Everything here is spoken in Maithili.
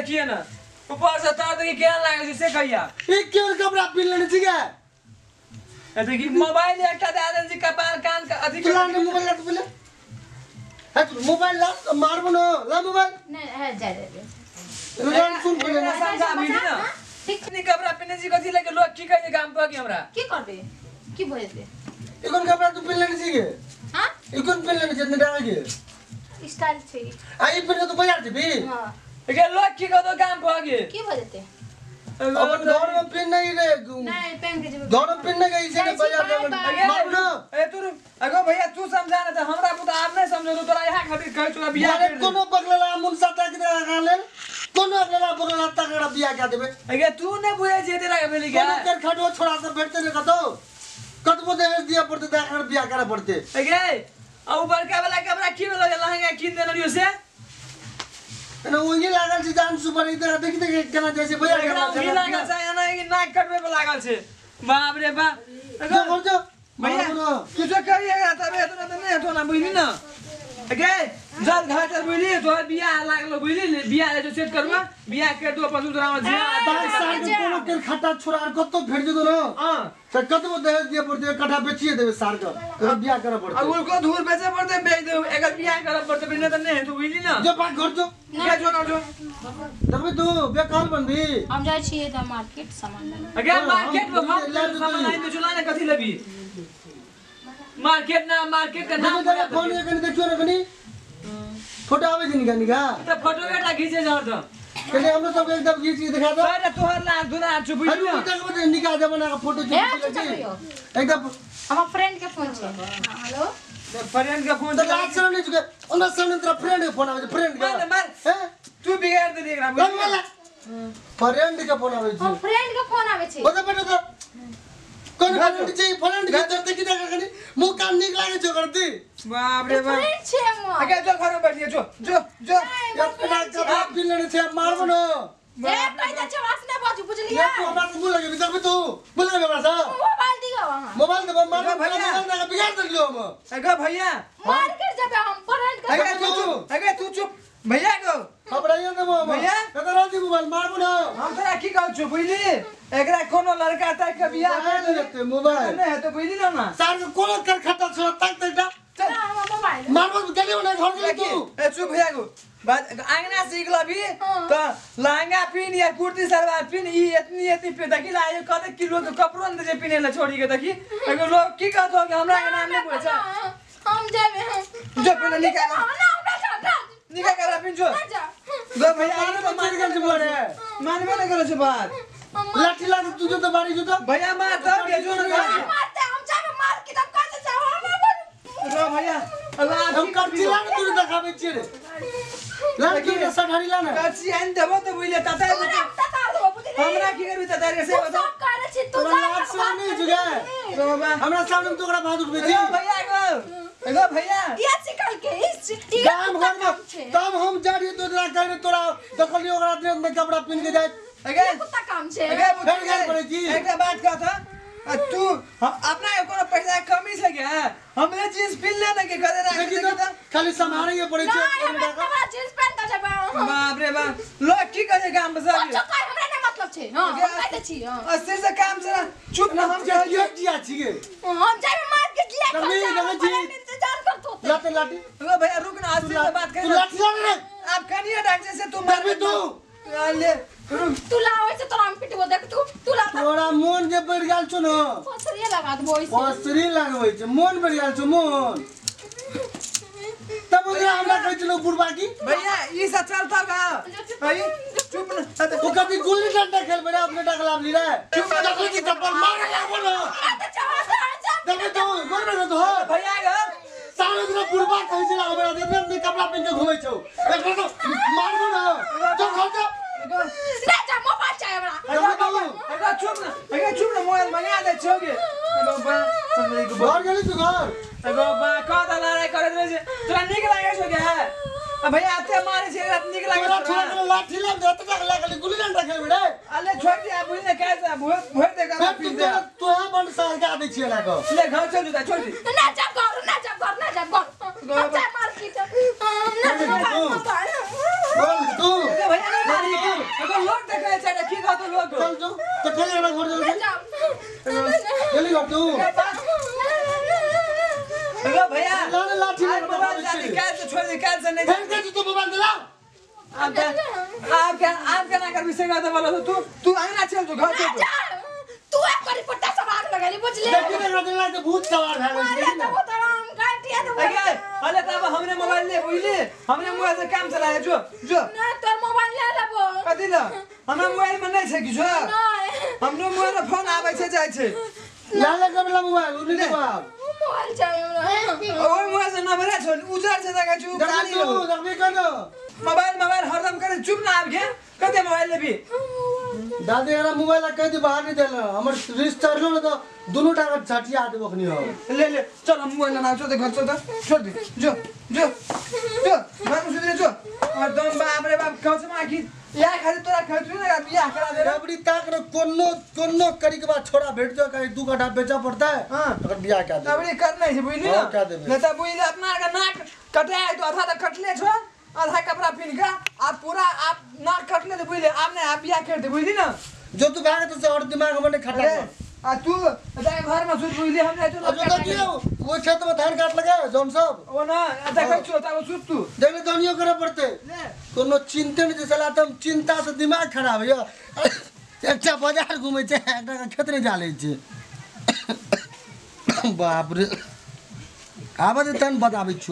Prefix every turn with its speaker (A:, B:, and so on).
A: देखिए ना ऊपर से तार देखी केहन लागै छै से कहिया।
B: ई केहन कपड़ा पिन्ह लेने छी गे?
A: ए देखी मोबाइल एकटा दए देने छी कपार कान के अथी।
B: तू ला ने मोबाइल ला, तू पहिले। हे तू मोबाइल ला, मारबो न, ला मोबाइल।
C: नहीं है जाय दे।
B: रुझान सुन पहिले।
A: एकरा समझाबी ने।
C: ठीक छै।
A: नी कपड़ा पिन्हने छी कथी लगे लोग की कहै छै गाम पर की हमरा?
C: की करबे? की भऽ जेतै?
B: ई कोन कपड़ा तू पिन्ह लेने छी गे?
C: हाँ?
B: ई कोन पिन्ह लेने छी इतने डाल के?
C: स्टाइल छै।
B: आ ई पिन्ह के तू बाजार जेबी?
C: हाँ।
A: गे लोग की कहतो गाम पर के?
C: की भऽ जेतै?
B: अपन घर में पिन्ह नहीं रे।
C: नहीं पेन के जेबै।
B: घर में पिन्ह नहीं गई छै
C: जाइ छी,
B: बाजार
C: बाय,
B: जेबै।
C: बाय।
B: मारू न।
A: ए तू अगो भैया तू समझा ना त हमरा पुता आब नहीं समझो तो तोरा यहाँ खातिर कहै छौ बियाह
B: अरे
A: कर दे।
B: कोनो बगलेला मुनसा ताक दे लेल, कोनो अगलेला बगलेला तकड़ा बियाह कए देबै।
A: अगे तू नहीं बुझै छै तेरा भेली के।
B: कोनो कर खटो छोड़ा सब भेटते ने कतौ, कतबो दहेज दिया पड़ते तऽ एखन बियाह करऽ पड़ते।
A: अगे आ उ बड़का वाला कपड़ा की भेलो जे लहंगा कीन देने रहियो से?
B: एना ओही लागल छै जान सुपर इधर देख देख केना जाइ छै भैया।
A: एकरा उंगी लागल छै एना कि नाक कटबे पर लागल छै। बाप रे बाप।
B: जो घर जो
A: भैया
B: मारू न।
A: किछो करिए एकरा तबे हेतौ ना तऽ नहीं हेतौ ना बुझली ना। अगे जल घर चल बुझली तोहर बियाह लागलो बुझली ने बियाह जे सेट करबा बियाह कर दो अपन तोरा हमर जिया।
B: बाइक साल के कोनो कर खट्टा छोड़ा आर कतौ भेट जेतौ न
A: हां
B: तऽ कतबो दहेज दिअ पड़तै कट्ठा बेचिए देबै सार के एकर बियाह करऽ
A: आ
B: पड़तै।
A: उनको धूर बेचे पड़तै बेच देबै एकर बियाह करऽ पड़तै नहि तऽ नहीं हेतौ बुझली ना।
B: जो बात घर जो
A: के जो ना जो
B: देखबी तू बेकाल बनबी।
C: हम जाइ छियै तऽ मार्केट सामान लेबै।
A: अगे मार्केट में हम
B: ले लेबै।
A: सामान आनि दे चुला ने कथी लेबी मार्केट ना मार्केट के नाम।
B: देखो देखो फोन कनी देखियो ने कनी फोटो आबै छै निका निका।
A: त फोटो बेटा घीचे जाओ त
B: कनी हमरो सब एकदम घीच के देखा दो।
A: अरे तोहर लाल दुना छु बुझली
B: अरे
A: ना।
B: देखबो जे निका जमाना के फोटो
C: हे, चचा कहियो।
B: एकदम
C: हमर फ्रेंड के फोन छै। हेलो।
A: फ्रेंड के फोन
B: तऽ लाज शरम नहि चुके ओना सामने तोरा फ्रेंड के फोन आबै छै फ्रेंड के।
A: मार मार
B: हैं
A: तू बिगाड़ देली एकरा
B: लग वाला फ्रेंड के फोन आबै छै।
C: हम फ्रेंड के फोन आबै छै।
B: ओतऽ बैठो तऽ कोन फ्रेंड छै? फ्रेंड के तोर देखी देखा कनी मुँह कान नीक लागै छै ओकर दी।
A: बाप रे बाप।
C: फ्रेंड छै हमर।
A: अगे जो घर में बैठिए जो जो जो।
B: अपना कपड़ा पिन्ह लेने छै मारबो न।
C: ए कहि दै छै हमरा से नहि बाजू बुझलियै।
B: ये तू हमरा से मुँह लगेबी देखबी तू मुँह लगेबी हमरा से।
C: मोबाइल दियौ अहाँ।
B: मोबाइल देबो मारबो
A: भैया।
B: मोबाइल दे के बिगाड़ देलियो हम।
A: अगे भैया
C: मार्केट जेबै हम फ्रेंड के।
A: अगे तू चुप अगे तू चुप भैया को
B: घबराइयो देबो हम।
A: भैया?
B: कतऽ रहती मोबाइल मारबो न।
A: हम तोरा की कहै छौ बुझली एकरा कोनो लड़का ताकि के बियाह कर
B: मोबाइल लेते मोबाइल
A: नहीं हेतौ बुझली ना ना।
B: सार के कोनो कर खट्टा छोड़ा ताक तकटा
A: चल
C: ना, हमर मोबाइल।
B: मारबो गेलियो ना घर गेली तू।
A: ए चुप भैया को बात आंगना सीख लबी त लहंगा पिन या कुर्ती सलवार पिन ई इतनी इतनी पे देखी ला यो कते किलो के कपड़ो न दे पिने ला छोड़ी के देखी एगो लोग की कहतो कि हमरा के नाम नहीं पूछे।
C: हम जेबै हम।
A: जो पहिले निकाल।
C: ना, हमरा जा, ना,
A: निकाल कपड़ा पिन जो
C: ना जा।
A: गो भैया
B: मारबो
A: तो
B: चलि गेल छै बड़े।
A: मानबे न करै छै बात।
C: हम
B: लाठी लाठी तू जो तो मारी जो तो
A: भैया मार तब के जो न
C: मारते हम जेबै मार्केट हम कतऽ जाब हम।
A: रो भैया अल्लाह
B: हम करची ला ने तू देखाबै छियै रे लाठी ने सठारी ला ने
A: करची आनि देबो त बुझले तता
C: तोरा हम तता देबो बुझली।
A: हमरा की करबी तता रे से
C: तू
A: बता।
C: सब करै छी तू
B: तोरा
C: जा
B: लाज शरम नहि छौ गे?
A: रो बाबा
B: हमरा सामने में तू ओकरा भात उठबै छी।
A: रो भैया गो गो भैया
C: किया सिखल के इस ई
B: गाम
C: कुत्ता
B: घर
C: काम
B: में
C: छै।
B: तब हम जा रहियै तोरा कहने तोरा देखलियै ओकरा ड्रेस में कपड़ा पिन्ह के जाइत।
A: अगे
C: ई कुत्ता काम छै।
A: अगे
B: फेर गाल पड़ै छी।
A: एकटा बात कहत आ तू अपना के कोनो पैसा के कमी छै के हमरे जींस पिन्ह ले ने के करे राख
B: देखी
A: दे
B: तऽ खाली सम्हारैये पड़ै छै
C: नहीं हमरा हमरा जींस पैंट तऽ जेबै हम।
A: बाप रे बाप लोग की करे गाम में सब
C: बच्चो कर हमरा नहि मतलब छै। हां हम कहि दै छी हां।
A: अस्थिर से काम छै ना चुप ना हम
B: किया किया किया छियै
C: हम जेबै मार्केट ले
B: कमी
C: के
B: देखै छी।
C: इंतजार करतो
B: लाते लाठी
A: लो भैया रुक ना अस्थिर से बात
B: तू
A: कर
B: लाठी ला ने रे
A: आप कनिए डाक से तू
B: देखबी तू
A: ले रुक
C: तू लाबै छै तोरा हम पिटबो देख तू तू ला तऽ
B: तोरा मोन जे बढ़ि गेल छौ ने
C: पसरिए लगा देबो ऐसे।
B: पसरी लगबै छै मोन बढ़ि गेल छौ मोन तब ओकरा हमरा कहै छलौ बुढ़बा की
A: भैया ई सब चलता का भाई चुप ना
B: ओ कभी गुल्ली डंडा खेलबै रे अपने टाक लाबली रे चुप देखै छी थप्पड़ मारे लागबो न
C: हमरा तऽ चावा से
B: देखै तू मरबे न तोहर
A: भैया गो
B: सारा दिन बुढ़बा कहै छलै हमरा देखने अपने कपड़ा पहिन के घुमै छौ एकरा तो मारबो न चल घर जा
C: ना जा मोबाइल चाही हमरा।
B: देखबै तू
A: अरे चुप ना अरे चुप ना मोबाइल मंगा दे छोगे अगो बा समझ को
B: घर गेली तू घर
A: अगो बा का दा लड़ाई करत रहे छै तोरा नीक लागे छौ के आ भैया एते मारे छै एकरा नीक लागे
B: तोरा
A: छौ
B: छोड़ा के लाठी लाब दे तक लागल गुल्ली डंडा खेलबै रे
A: अले छोड़ दे आ बुझ ने कैसे भोर भोर दे
B: फेर
A: कर
B: तू तोरा तोहे बंड सहका दै छियै एना कऽ
A: ले घर चल जुता छोड़ दे
C: ना जा घर ना जा घर ना जा घर हम जा मार्केट ना मोबाइल मोबाइल।
B: बोल तू
A: ए भैया नहीं मारी
B: चल जो तो कल हमरा घर चल चली घर तू
A: लो भैया
B: ला ले लाठी
A: आज मोबाइल जाती काल से छोड़ दे काल से नहीं
B: फेंक दे तू मोबाइल दिला।
A: आप क्या आप क्या आप क्या ना कर विषय का बोलो तू तू अंगना चल तू घर चल।
C: तू एक बारी पट्टा सब आग लगेली बुझले।
B: देखी ने दिला के भूत सवार भए गेल।
C: अरे तब तोरा हम काटिया तो
A: अरे अरे तब हमने मोबाइल ले बुझली हमने मोबाइल से काम चलाए जो जो
C: ना तोर मोबाइल ले लेबो
A: कथि ल हमरा मोबाइल में नहीं छै किछो।
C: नहीं
A: हमरो मोबाइल में फोन आबै छै जाइ छै।
B: ला ले कबला मोबाइल उनी दे बाप
C: मोबाइल चाहिए हमरा।
A: ओइ मोबाइल से नंबर छै उजर छै देखै छु
B: देखबी तू देखबी कनो
A: मोबाइल मोबाइल हरदम करे चुप ना आब के कते मोबाइल लेबी।
B: दादी हमरा मोबाइल कह दे बाहर नहीं देला हमर रिश्त चढ़लो न तो दोनों टाका झटिया देबो अखनी हो।
A: ले ले चल हम मोबाइल ना चल घर चल छोड़ दे जो जो जो घर में सुधरे जो और दम बाप रे बाप कसम आखी या खाली तोरा खतरी ना बियाह करा दे
B: रबड़ी ताक न कोनो कोनो करी के बाद छोड़ा भेट जो कहीं 2 कट्ठा बेचा पड़ता है।
A: हां
B: अगर बियाह कर दे
A: रबड़ी करना है बुझली ना
B: कर देबे
A: नहीं त बुझली अपना के नाक कटाए तो आधा त कटले छो आधा कपड़ा पिन के आप पूरा आप नाक कटले तो बुझले आप ने आप बियाह कर दे बुझली ना।
B: जो तू भागे तो और दिमाग हमने खटा
A: आ तू जाए घर में सुत बुझली हमने तो
B: अब जो दियो वो खेत में धान काट लगे जोन सब
A: ओ ना देखै छु त सुत तू
B: देखले दनियो करे पड़ते कोनो चिंते नहीं चला त चिंता से दिमाग खराब है। एकटा बाजार घुमै छै एकटा के खेत नहीं जाले छै। बाप रे आबे दे तन बताबै छु।